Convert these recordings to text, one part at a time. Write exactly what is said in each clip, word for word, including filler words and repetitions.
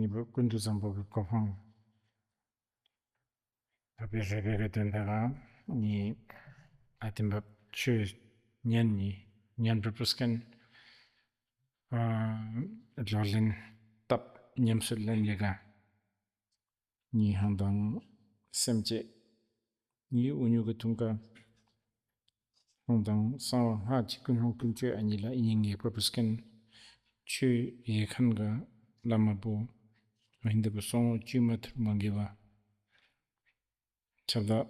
ཉིས་པ་ཀུན་ཏུ་བཟང་པོ་གི་གོ་འཕང་ཐོབ་པའི་རེ་བའི་གི་དོན་དག་ག་ནི་ཨ་དེ་འབདཝ་ཆོས་ཉན་ནི་ཉན་པའི་པུས་ཀན་ཨ་ལོག་ལེན་བཏབ་ཉམས་སུ་ལེན་ལས་ག་ནི་ཧང་དང་སེམས་ཅན་ནི་འུ་ཉུ་གི་ཐུང་ཀ་ཧང་དང་གསང་བ་སྔགས་ཀྱི་ཀུན་སློང་ཀུན་སྤྱོད་ཨ་ནི་ལ་ཨིན་ཡེག་པ་པུས་ཀན་ཆོས་ཡེག་མཁན་ག་བླ་མ་བུ་ཨ་ཧིན་དུ་བུ་སོང་བཅུད་མ་ཐུར་མ་གི་བ་ཁྱབ་བདག་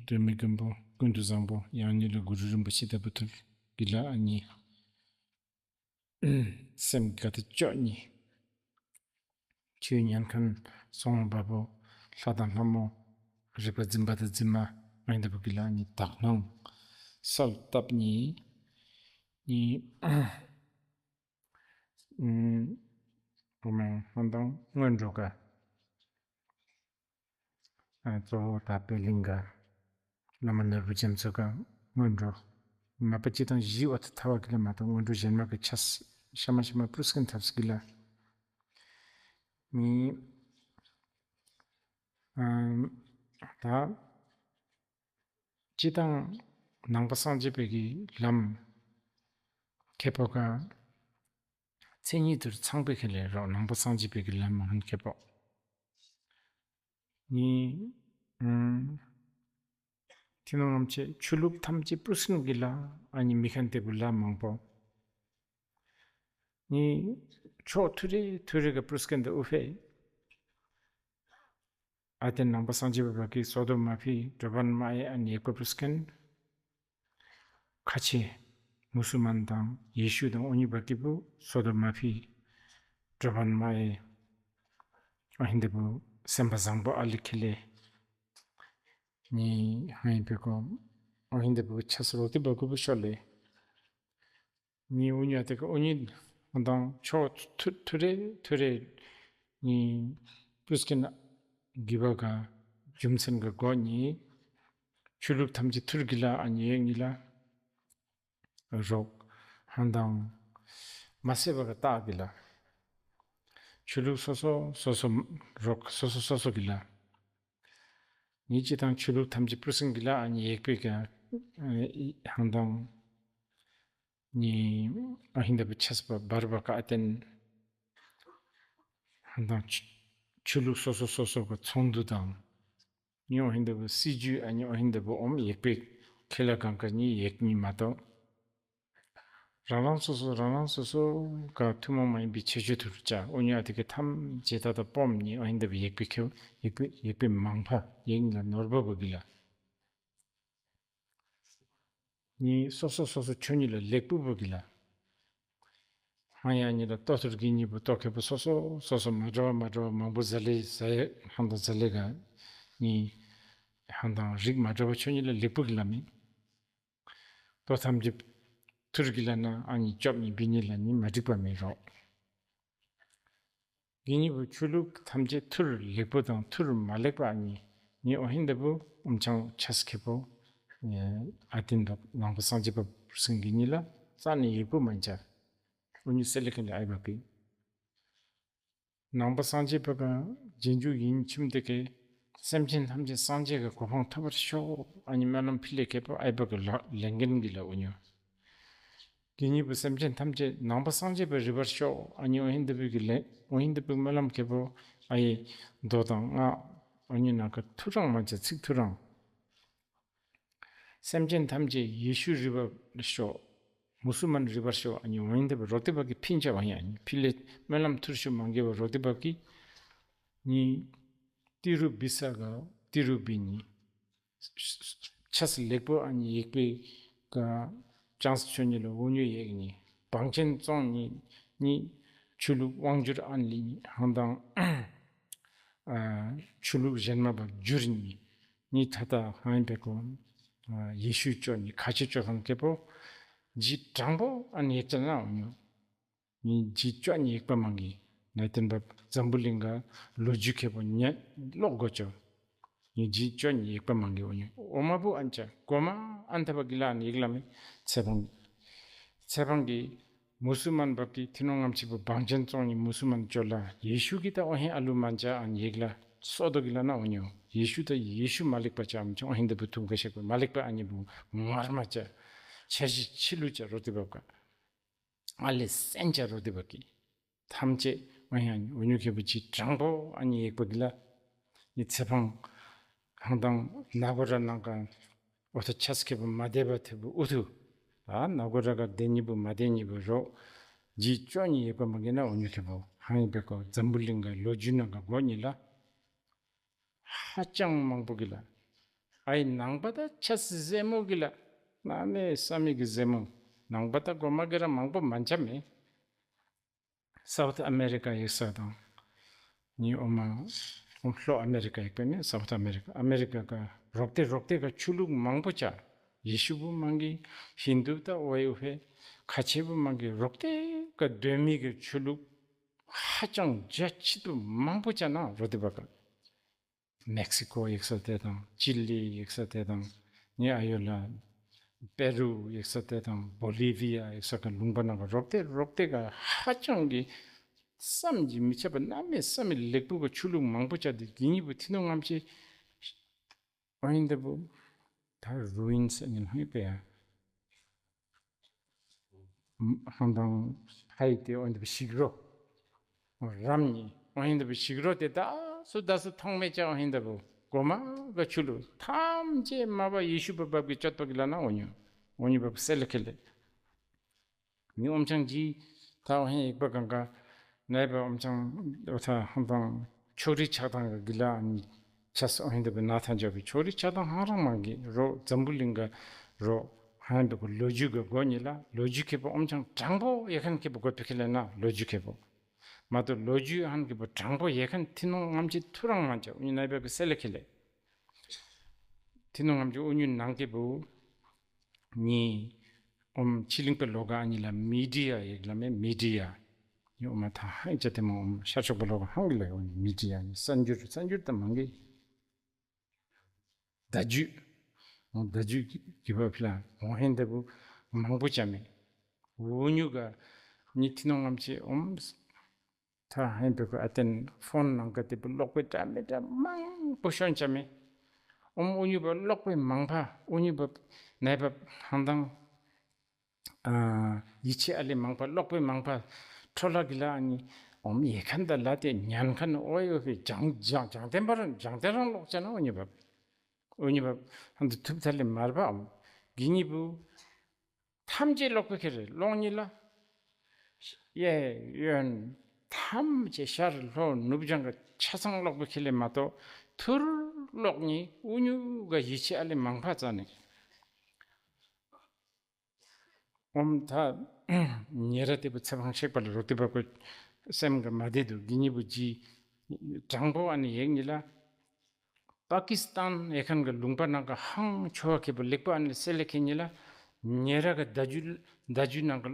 སྒྲོལ་མའི་མགོན་པོ་ཀུན་ཏུ་བཟང་པོ་ཡང་ནི་ལ་གུ་རུ་རིན་པོ་ཆེ་ལྟ་བུ་ཐུར་གི་ལ་ཨ་ནི་སེམས་དགའ་སྟེ་སྐྱོ་ནི། ཆོས་ཉན་མཁན་སོང་བ་བུ་ལྷ་དང་ལྷ་མོ་རིག་པ་འཛིན་པ་དང་འཛིན་མ་མ་ཡིན་ད་བུ་གི་ལ་ནི་དག་སྣང་གསལ་བཏབ་ནི་ནི་ཨུམ་འོ་མ་ཧང་དང་སྔོན་འགྲོ་ག་ཨ་གཙོ་བོ་ད་པད་གླིང་ག་བླ་མ་ནོར་བུ་རྒྱ་མཚོ་ག་སྔོན་འགྲོ་མ་པ་སྤྱི་དང་བཞི་བ་ཐ་ཐ་བ་གི་ལ་མ་གཏོགས་སྔོན་འགྲོ་གཞན་མ་གི་ཆས་ཤ་མ་ཤ་མ་པུས་ཀན་ཐབས་གི་ལ་ནི་ཨ་ད་སྤྱི་དང་ནང་པ་སངས་རྒྱས་པའི་གི་ལམ་ཁེ་པོ་ག་མཚན་ཉིད་དུ་ཚང་པའི་ཁེ་ལས་རོགས་ནང་པ་སངས་རྒྱས་པའི་གི་ལམ་ཧན་ཁེ་པོ་ནི་ཨུམ་ཐི་ནོང་ངམ་ཆེ་ཆོས་ལུགས་ཐམས་ཅད་པུས་ཀན་གི་ལ་ཨ་ནི་མི་ཁན་ཏེ་བུ་ལ་མང་པོ་ནི་ཕྱོགས་ཐུ་རེ་ཐུ་རེ་ག་པུས་ཀན་ཏེ་ཨུ་ཕེ་ཨ་ཏེ་ནང་པ་སངས་རྒྱས་པ་བ་གི་སོ་དོ་མ་ཕི་དྲོ་པན་མ་ཨེ་ཨ་ནི་ཡེག་པ་པུས་ཀན་ཁ་ཆེ་མུ་སུལ་མཱན་དང་ཡེ་ཤུ་དང་ཨོ་ཉི་བ་གི་བུ་སོ་དོ་མ་ཕི་དྲོ་པན་མ་ཨེ་ཨ་ཧིན་དུ་བུ་སེམས་པ་བཟང་པོ་ཨ་ལི་ཁེ་ལས་ནི་ཧ་ཡིན་པེ་ཀོ་ཨ་ཧིན་དུ་བུ་ཆས་རོགས་ཏེ་བ་གུ་བུ་ཤོ་ལེ། ནི་འུ་ཉུ་ཨ་ཏེ་ཀ་འུ་ཉུ་ཧང་དང་ཕྱོགས་ཐུ་ཐུ་རེ་ཐུ་རེ་ནི་པུས་ཀན་གི་བ་ག་རྒྱུ་མཚན་ག་གོ་ནི་ཆོས་ལུགས་ཐམས་ཅད་ཐུར་གི་ལ་ཨ་ནི་ཡེག་ནི་ལ་རོགས་ཧང་དང་མ་སེ་བ་ག་ཏ་གི་ལ་ཆོས་ལུགས་སོ་སོ་སོ་སོ་རོགས་སོ་སོ་སོ་སོ་གི་ལ་ནི་སྤྱི་དང་ཆོས་ལུགས་ཐམས་ཅད་པུས་ཀན་གི་ལ་ཨ་ནི་ཡེག་པེ་ག་ཧང་དང་ནི་ཨ་ཧིན་དུ་བུ་ཆས་པ་བར་བ་ཀ་ཨ་ཏེན་ཧང་དང་ཆོས་ཆོས་ལུགས་སོ་སོ་སོ་སོ་ག་ཚོང་འདུ་དང་ནི་ཨ་ཧིན་དུ་བུ་སྲིད་བྱུས་ཨ་ནི་ཨ་ཧིན་དུ་བུ་ཨོམ་ཡེག་པེ་ཁེ་ལ་གང་ག་ནི་ཡེག་ནི་མ་གཏོགས་རང་རང་སོ་སོ་རང་རང་སོ་སོ་ག་ཐུན་མོང་མ་ཡིན་པའི་ཁྱད་ཆོས་ཐུར་ཅ་འུ་ཉུ་ཨ་ཏེ་ཀ་ཐམས་ཅད་ད་ད་པོམ་ནི་ཨ་ཧིན་དུ་བུ་ཡེག་པེ་ཁེ་ཡེག་པེ་ཡེག་པེ་མང་ཕ་ཡེག་ནི་ལ་ནོར་བ་བ་གི་ལ། ནི་སོ་སོ་སོ་སོ་ཆོས་ཉིད་ལ་ལེགས་པོ་བུ་གི་ལ། ཧང་ཡ་ཉིད་ལ་ལྟོ་ཐུར་གི་ཉིད་བུ་ལྟོ་ཁེ་བུ་སོ་སོ་སོ་སོ་མ་འདྲ་བ་མ་འདྲ་བ་མང་པོ་ཟ་ལེ་ཟ་ཡ་ཧང་དང་ཟ་ལེ་ག་ནི་ཧང་དང་རིགས་མ་འདྲ་བ་ཆོས་ཉིད་ལ་ལེགས་པོ་གི་ལ་མེ། ལྟོ་ཐམས་ཅད་ཐུར་གི་ལ་ན་ཨ་ནི་ཅོབ་ནི་བི་ཉིད་ལ་ནི་མ་འགྲིག་པ་མེ་རོགས། གི་ཉིད་བུ་ཆོས་ལུགས་ཐམས་ཅད་ཐུར་ལེགས་པོ་དང་ཐུར་མ་ལེགས་པ་ཨ་ནི་ནི་ཨོ་ཧིན་དུ་བུ་ཨུམ་ཆང་ཆས་ཁེ་པོ་ཨ་ཏིན་དུ་ནང་པ་སངས་རྒྱས་པ་སིང་གི་ཉིད་ལ་རྩ་ནི་ཡེག་པོ་མན་ཅ་ཨོ་ཉུ་སེ་ལེ་ཁན་ལེ་ཨའི་བ་གི་ནང་པ་སངས་རྒྱས་པ་ག་རྗེས་འཇུག་ཡིན་ཁྱིམ་དེ་ཀེ་སེམས་ཅན་ཐམས་ཅད་སངས་རྒྱས་ཀྱི་གོ་འཕང་ཐོབ་པར་ཤོག་ཨ་ནི་སྨོན་ལམ་ཕི་ལེ་ཁེ་པོ་ཨའི་བ་གི་ལ་ལེན་གིན་གི་ལ་ཨོ་ཉུ། གི་ཉིད་བུ་སེམས་ཅན་ཐམས་ཅད་ནང་པ་སངས་རྒྱས་པར་རིག་པར་ཤོག་ཨ་ནི་ཨོ་ཧིན་དུ་བུ་གི་ལེན་ཨོ་ཧིན་དུ་བུ་སྨོན་ལམ་ཁེ་པོ་ཨའི་མདོ་དང་སྔགས་ཨོ་ཉུ་ནང་ཀ་ཐུར་རང་མན་ཅ་ཚིག་ཐུར་རང་། སེམས་ཅན་ཐམས་ཅད་ཡེ་ཤུ་རིག་པར་ཤོག་མུ་སུལ་མཱན་རིག་པར་ཤོག་ཨ་ནི་ཨོ་ཧིན་དུ་བུ་རོགས་ཏེ་བ་གི་ཕིན་ཅ་བ་ཡ་ཨ་ནི་ཕི་ལེ་སྨོན་ལམ་ཐུར་ཤུ་མང་གེ་བ་རོགས་ཏེ་བ་གི་ནི་ཏི་རུ་བི་ས་ག་ཏི་རུ་བི་ནི། ཆས་ལེགས་པོ་ཨ་ནི་ཡེག་པེ་ག་ཅང་སི་ཆོས་ཉིད་ལ་འོ་ཉུ་ཡེག་ནི་བང་ཆེན་བཙོང་ནི་ནི་ཆོས་ལུགས་དབང་བསྒྱུར་ཨ་ནི་ལི་ཧང་དང་ཨ་ཆོས་ལུགས་གཞན་མ་བ་བསྒྱུར་ནི་ནི་ད་ད་ཧང་ཡིན་པེ་ཀོ་ཨ་ཡེ་ཤུ་ཅོ་ནི་ཁ་ཆེ་ཅོ་ཁན་ཁེ་པོ་ཇི་དྲང་པོ་ཨ་ནི་ཡེག་ཅ་ན་འོ་ཉུ། ངེ་ཇི་ཅོ་ཨ་ནི་ཡེག་པ་མང་གི། ནཱ་ཏེན་བ་འཛམ་བུ་གླིང་ག་ལོ་རྒྱུས་ཁེ་པོ་ཉ་ལོག་གོ་ཅོ། ངེ་ཇི་ཅོ་ཨ་ནི་ཡེག་པ་མང་གི་འོ་ཉུ། འོ་མ་བུ་ཨན་ཅ་གོ་མ་ཨན་ཐ་བ་གི་ལ་ཨ་ནི་ཡེག་ལ་མེ། ཚེ་བང་ཚེ་བང་གི་ མུ་སུལ་མཱན་འབག་གི་ཐི་ནོང་ངམ་ཅིག་བུ་བང་ཅན་བཙོང་ནི་མུ་སུལ་མཱན་ཅོག་ལ་ཡེ་ཤུ་གི་ད་ཨོ་ཧེ་ཨ་ལུ་མན་ཅ་ཨན་ཡེག་ལ་སོ་དོ་གི་ལ་ན་འོ་ཉོ། ཡེ་ཤུ་ད་ཡེ་ཤུ་མ་ལེགས་པ་ཅ་ཨམ་ཅོག་ཨོ་ཧེ་འདི་བུ་ཐུང་ཀ་ཤེས་པ་མ་ལེགས་པ་ཨ་ནི་བུ་ངར་མ་ཅ་ཆ་ཤི་ཆི་ལུ་ཅ་རོ་དི་བབ་ཀ་ཨ་ལེ་སེན་ཅ་རོ་དི་བབ་ཀི་ཐམས་ཅད་ཨོ་ཧེ་ཨ་ནི་འོ་ཉོ་ཁེ་བུ་ཅི་དྲང་པོ་ཨ་ནི་ཡེག་པ་གི་ལ་ནི་ཚེ་འཕང་ཧང་དང་ན་གོ་ར་ནང་ཀ་འོ་ཐ་ཆས་ཁེ་བུ་མ་དེ་བ་ཐེ་བུ་ཨུ་ཐུ། ཨ་ན་གོ་ར་ག་དེ་ཉི་བུ་མ་དེ་ཉི་བུ་རོ། ཇི་ཅོ་ཉི་ཡེ་པ་མ་གི་ན་འོ་ཉོ་ཁེ་བུ་ཧང་ཡེ་པེ་ཀོ་འཛམ་བུ་གླིང་ག་ལོ་རྒྱུས་ནང་ག་གོ་ཉི་ལ། ཧ་ཅང་མང་པོ་གི་ལ། ཨའི་ནང་པ་ད་ཆས་ཟེ་མོ་གི་ལ། ན་མེ་ས་མི་གི་ཟེ་མོ། ནང་པ་ད་གོ་མ་གི་ར་མང་པོ་མན་ཅ་མེ། སའུཐ་ཨ་མེ་རི་ཀ་ཡེག་ས་དང་། ནི་ཨོ་མ་ཨོ་ལྷོ་ཨ་མེ་རི་ཀ་ཡེག་པེ་ནི་སའུཐ་ཨ་མེ་རི་ཀ་ཨ་མེ་རི་ཀ་ག་རོག་ཏེ་རོག་ཏེ་ག་ཆོས་ལུགས་མང་པོ་ཅ། ཡེ་ཤུ་བུ་མང་གི་ཧིན་དུ་ད་ཨོ་ཡེ་ཨོ་ཕེ་ཁ་ཆེ་བུ་མང་གི་རོག་ཏེ་ག་དོན་མི་གི་ཆོས་ལུགས་ཧ་ཅང་རྒྱ་ཆེ་དུ་མང་པོ་ཅ་ན་རོ་དི་བ་ཀ། མེག་སི་ཀོ་ཡེག་ས་ཏེ་དང་ཅི་ལི་ཡེག་ས་ཏེ་དང་ནི་ཨ་ཡོ་ལ་པེ་རུ་ཡེག་ས་ཏེ་དང་བོ་ལི་བི་ཡ་ཡེག་ས་ག་ལུང་པ་ནང་ག་རོག་ཏེ་རོག་ཏེ་ག་ཧ་ཅང་གི་བསམ་གྱིས་མི་ཁྱབ་པ་ན་མེ་ས་མི་ལེགས་པོ་ག་ཆོས་ལུགས་མང་པོ་ཅ་དི་གི་ཉི་བུ་ཐི་ནོང་ངམ་ཅི་ཨོ་ཧེ་འདི་བུ་ད་རུ་ཨིན་ས་ཉི་ལྷང་ཡེ་པེ་ཡ། ཧང་དང་ཧའི་ཏེ་ཨོ་ཧེ་འདི་བུ་ཞིག་རོ། རམ་ཉི་ཨོ་ཧེ་འདི་བུ་ཞིག་རོ་ཏེ་ད་སུ་ད་སུ་ཐོང་མེ་ཅ་ཨོ་ཧེ་འདི་བུ་གོ་མ་ག་ཆོས་ལུགས་ཐམས་ཅད་མ་བ་ཡེ་ཤུ་བ་བབ་གི་ཅོད་པ་གི་ལ་ན་འོ་ཉོ། འོ་ཉོ་བབ་སེ་ལེ་ཁེ་ལེ། མི་ཨོམ་ཆང་ཇི་ད་ཨོ་ཧེ་ཡེག་པ་གང་ག་ནའི་བ་ཨོམ་ཆང་ཨོ་ཐ་ཧང་དང་ཆོ་རི་ཆགས་སྡང་གི་ལ་ནི་ཆས་ཨོ་ཧེ་འདི་བུ་ན་ཐང་ཇོ་བི་ཆོ་རི་ཆགས་སྡང་ཧང་རང་མང་གི་རོ་འཛམ་བུ་གླིང་ག་རོ་ཧང་འདི་གོ་ལོ་རྒྱུས་ག་གོ་ཉི་ལ་ལོ་རྒྱུས་ཁེ་བུ་ཨོམ་ཆང་དྲང་པོ་ཡེ་ཁན་ཁེ་བུ་གོ་པེ་ཁེ་ལེ་ན་ལོ་རྒྱུས་ཁེ་བུ་མ་གཏོགས་ལོ་རྒྱུས་ཧང་ཁེ་བུ་དྲང་པོ་ཡེ་ཁན་ཐི་ནོང་ངམ་ཅི་ཐུ་རང་མན་ཅ་འུ་ཉི་ནའི་བ་གི་སེ་ལེ་ཁེ་ལེ། ཐི་ནོང་ངམ་ཅི་འུ་ཉི་ནང་ཁེ་བུ་ནི་ཨོམ་ཕྱི་གླིང་པའི་ལོ་ག་ཨ་ནི་ལ་མི་ཌི་ཡ་ཡེག་ལ་མེ་མི་ཌི་ཡ། ནི་ཨོ་མ་ཐ་ཧང་ཅ་ཏེ་མ་ཨོམ་ཤར་ཕྱོགས་པའི་ལོ་ག་ཧང་གི་ལ་ཡོ་ནི་མི་ཌི་ཡ་ནི་གསར་འགྱུར་གསར་འགྱུར་ད་མང་གི་བརྡ་བརྒྱུད། ཨོ་བརྡ་བརྒྱུད་ཀྱི་བ་ཕི་ལ་ཨོ་ཧེ་འདི་བུ་མང་པོ་ཅ་མེ། འུ་ཉུ་ག་ནི་ཐི་ནོང་ངམ་ཅི་ཨོམ་ཐ་ཧེན་པེ་ཁོ་ཨ་ཏེན་ཕོན་ནང་ཀ་ཏེ་བུ་ལོག་པའི་དྲ་མི་དྲ་མང་པོ་ཤོན་ཅ་མེ། ཨོམ་འུ་ཉུ་བ་ལོག་པའི་མང་པ་འུ་ཉུ་བ་ནའི་བ་ཧང་དང་ཨ་ཡིད་ཆེས་ཨ་ལེ་མང་པ་ལོག་པའི་མང་པ་ཁྲོ་ལ་གི་ལ་ཨ་ནི་ཨོམ་ཡེ་ཁན་ད་ལ་ཏེ་ཉན་ཁན་ཨོ་ཡོ་ཕི་ཇང་ཇང་ཇང་ཏེན་པ་རང་ཇང་ཏེན་རང་ལོག་ཅ་ན་འུ་ཉུ་བ་འུ་ཉུ་བ་ཧང་དུ་ཐུབ་ཐ་ལེ་མར་བ་ཨོམ་གི་ཉི་བུ་ཐམས་ཅད་ལོག་པའི་ཁེ་རེ་ལོག་ཉི་ལ། གཡས་གཡོན་ཐམས་ཅད་ཤར་ལྷོ་ནུབ་བྱང་ག་ཆ་ཚང་ལོག་པའི་ཁེ་ལེ་མ་གཏོགས་ཐུར་ལོག་ཉི་འུ་ཉུ་ག་ཡིད་ཆེས་ཨ་ལེ་མང་པ་ཙ་ནི། ཨོམ་ཐ་ཉེ་ར་ཏེ་བུ་ཚེ་འཕང་ཤེག་པ་ལ་རོ་ཏེ་བ་ཀོ་སེམས་ག་མ་བདེ་དུ་གི་ཉི་བུ་ཇི་དྲང་པོ་ཨ་ནི་ཡེག་ཉི་ལ། པ་ཀིས་ཏཱན་ཡེ་ཁན་ག་ལུང་པ་ནང་ག་ཧང་ཆོ་བ་ཁེ་བུ་ལེགས་པོ་ཨ་ནི་སེ་ལེ་ཁེ་ཉི་ལ། ཉེ་ར་ག་བརྡ་བརྒྱུད་བརྡ་བརྒྱུད་ནང་ག་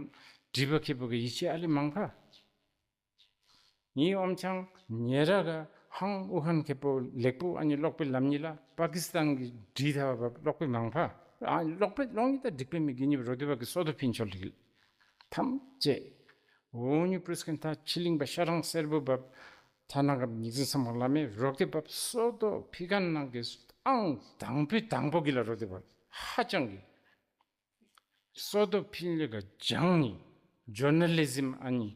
བྲིས་པ་ཁེ་བུ་ག་ཡིད་ཆེས་ཨ་ལེ་མང་པ། ཉི་ཨོམ་ཆང་ཉེ་ར་ག་ཧང་ཨུ་ཧན་ཁེ་བུ་ལེགས་པོ་ཨ་ནི་ལོག་པའི་ལམ་ཉི་ལ་པ་ཀིས་ཏཱན་གི་བྲིས་ཐ་བ་བ་ལོག་པའི་མང་པ། ཨ་ལོག་པའི་ལོག་ཉི་ད་འགྲིག་པའི་མི་གི་ཉི་བུ་རོ་ཏེ་བ་གི་སོ་དོ་ཕིན་ཆོ་ལི་གི་ཐམས་ཅད། འོ་ཉུ་པྲིས་ཁན་ཐ་ཕྱི་གླིང་པ་ཤ་རང་སེར་པོ་བབ་ཐ་ན་ག་ཉིག་ཙིང་སམ་ལ་མེ་རོག་ཏེ་བབ་སོ་དོ་ཕི་ཁན་ནང་གི་ཨང་དང་པོའི་དང་པོ་གི་ལ་རོ་ཏེ་བབ་ཧ་ཅང་གི་སོ་དོ་ཕིན་ལེ་ག་ཇང་ནི་ཇོར་ན་ལི་ཟིམ་ཨ་ནི་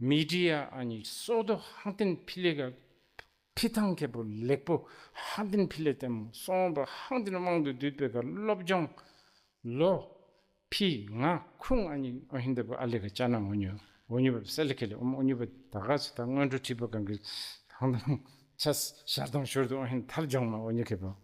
མི་ཌི་ཡ་ཨ་ནི་སོ་དོ་ཧང་ཏེན་ཕི་ལེ་ག་ཕི་ཐང་ཁེ་བུ་ལེགས་པོ་ཧང་ཏེན་ཕི་ལེ་ཏེམ་སོང་བ་ཧང་ཏེན་དབང་དུ་བསྡུས་པའི་ག་སློབ་སྦྱོང་ལོ་ཕི་ང་ཁུང་ཨ་ནི་ཨོ་ཧིན་དེ་བུ་ཨ་ལེ་ག་ཅ་ན་འོ་ཉུ་འོ་ཉུ་བ་སེ་ལེ་ཁེ་ལེ་ཨོ་མ་འོ་ཉུ་བ་ད་ག་སུ་ད་སྔོན་འགྲོ་ཁྲིད་པ་གང་གི་ཧང་ཏེན་ཆས་ཞར་དང་ཞོར་དུ་ཨོ་ཧིན་ཐར་སྦྱོང་མ་འོ་ཉུ་ཁེ་བུ།